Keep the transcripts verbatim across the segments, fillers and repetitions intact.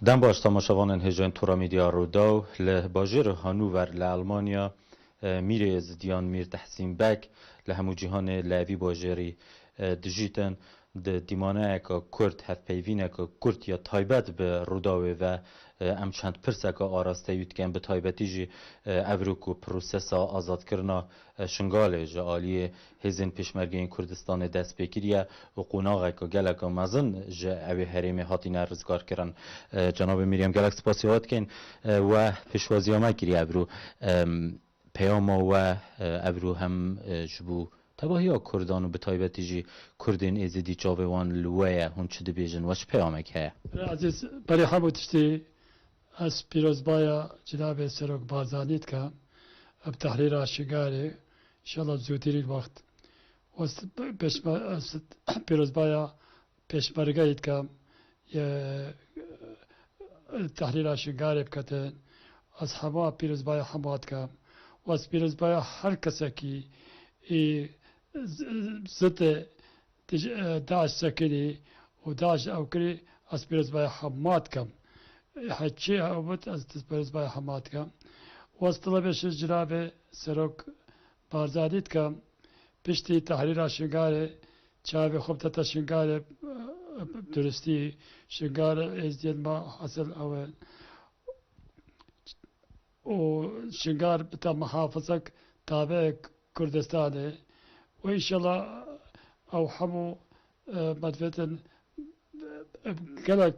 Dem baş temaşevanên hêjayên Tora Media Rûdaw. Li bajêr Hanûver li Elmanya, e, Mîrê Êzidiyan Mîr Tehsîn Beg li hemû cîhanê li vî bajêrî, e, dijîtin. Di dîmaneyeke kurt, hevpeyvîneke kurt ya taybet bi Rûdawê ve, e, em çend pirseke arasteyî dikin, bi taybetî jî, e, evro ku prosesa azadkirina, e, Şingalê ji aliyê Hêzên Pêşmergeyên Kurdistanê dest pê kiriye û qonaxeke geleke mezin ji ewê herêmê hatine rizgarkirin. E, Cenabê Mîrî, em gelek spasiya we dikin. E, we pêşwaziya me kiriye evro. Em, peyama we, e, evro hem, e, ji bo tevahiya Kurdan û bi taybetî jî Kurdên Êzidî çavê wan li we ye. Hûn çi dibêjin? We çi peyamek heye? Ezîz, berî hemû tiştî ez pîrozbaya Cenabê Serok Barzanî dikim, bi tehrîra Şingalê, înşallah zûtirîn wext. Ez pêşme-, ez pîrozbaya Pêşmergeyê dikim, ye, tehrîra Şingalê biketin. Ez hema pîrozbaya hema dikim. Ez pîrozbaya her kesekî ê z-, zidê Dij-, e, DAIŞ sekinî û DAIŞ ew kirî, ez pîrozbaya hema dikim. E, heçî ew bit, ez pîrozbaya hema dikim. Û ez tilebê ji Cenabê Serok Barzanî dikim, piştî tehrîra Şingalê, çavê xwe bidete Şingalê, e, duristî Şingalê êzdiyên me hasil ew in. û Şingal bite mihafizek tabe Kurdistanê û înşallah ew hemû, e, medvetin, e, gelek,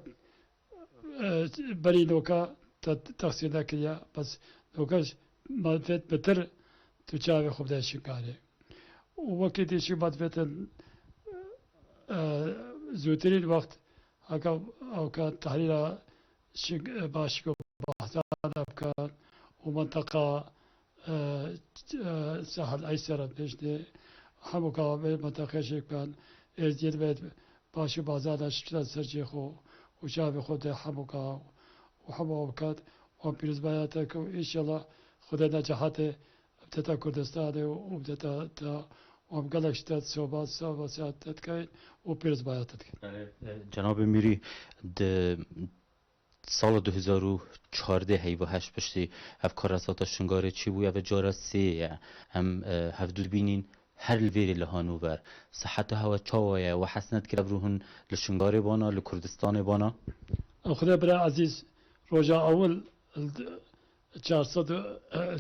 e, berî noka te-, texsîr nekiriye, bes noka medvet bitir tu çavê xwe bide Şingalê. Û wekî dî jî medvetin, e, zûtirîn wext heke ewka tehrîra Şik-, e, Başik û Bahzana bikin û minteqa, e, e, Sahil Eyser bêjne, hemûka vê minteqê jî bikin. Êzdiyên me Başik û Bahzana şikine ser cihê xwe û çavê xwe de hemûka û hemû bikat û pîrozbaya te ku înşallah Xwedê necahetê bidete Kurdistanê û bidete te û em gelek ji te soba, soba siya te dikeyn û pîrozbaya te dikin. Belê, e, Cenabê Mîrî, di sala du hezar û çardeh heyva heşt piştî ev karesata Şingalê çêbû, ev cara sê ye. Em, e, hevdû dibînîn her li vêrê li Hanover. Siheta hewa çawa ye? We hez nedikir evro hûn li Şingalê bana, li Kurdistanê bana? Xwedê bira ezîz, roja ewil çar sed û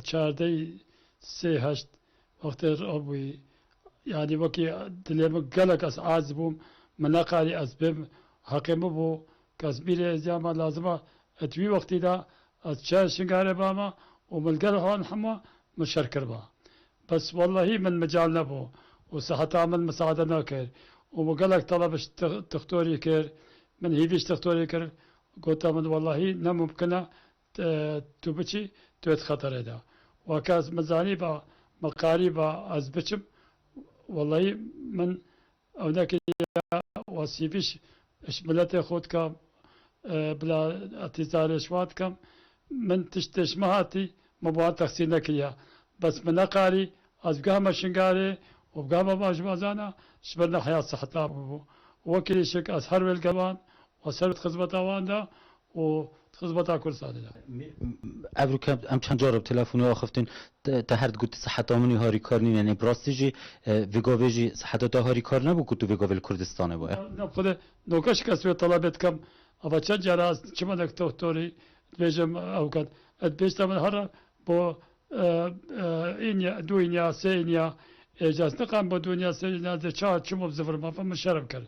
çardeh sê heşt wextê rabûyî, yanî wekî dilê min gelek ez aciz bûm, min neqarî ez bêm, heqê min bû, ke ez bîrê ez ya me lazim e, et wî wextî de ez çer Şingalê bama û min gel han hema min şer kiriba. Bes wellahî min mical nebû û siheta min misaade nakir û min gelek teleb ji tix-, tixtorî kir, min hîvî ji tixtorî kir, gote min, wellahî ne mumkin e, e, tu biçî, tu yê di xeterê de. Weke ez, min zanîba, min qarîba ez biçim, wellahî min ew nekiriye, wesîfî ji, ji miletê xwe dikim, e, bila etîzarê ji wan dikim. Min tiştê ji min hatî, min bi wan texsîr nekiriye. Bes min neqarî, ez bigihame Şingalê û bigihame Başik û Bahzana, ji ber neheya siheta bû. Wekî şik ez her wê li gel wan, ez her wê di xizmeta wan de û di xizmeta Kurdistanê de. Evroke em çend cara bi telefonê axiftin, te, te her digot siheta min ê harîkar nîne, yanî bi rastî jî, e, vê gavê jî siheta te harîkar nebû ku tu vê gavê li Kurdistanê bûye? Ne, ne, xwedê noke şikest wê telebê dikim. Ava çend cara ez çima nek doktorî dibêjim ew ket. Ez dibêjte min here bo, e, e, înya, du înya, sê înya, êcaz niqam bo du înya, sê înya, de çar çimo zivirma, min şerm kir.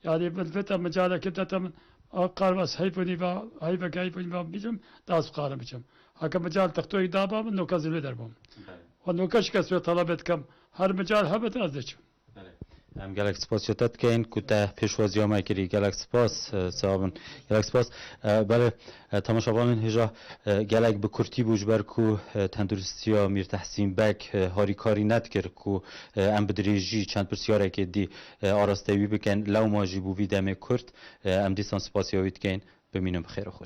Yani min vêta micalekê dete min, a qarma ez heyvunî va, heyveke heyvunî va bîjim, da ez qarim biçim. Heke mical textoyî daba min, noka zilvê derbûm. Belê. Û noka şikest wê telebê dikim, her mical hebit ez diçim. Belê. Em gelek spas ji te dikeyin ku te pêşwaziya me kirî. Gelek spas, e, sağ bin. Gelek spas. E, belê, e, temaşevanên hêja, e, gelek bi kurtî bû ji ber ku, e, tenduristiya Mîr Tehsîn Beg, e, harîkarî nedikir ku, e, em bi dirêjî çend pirsiyarekê dî, e, arasteyî wî bikin. Lewma jî bû vî demê kurt. E, em dîsan spasiya wî dikeyin. Bimînin bi xêr û xweş.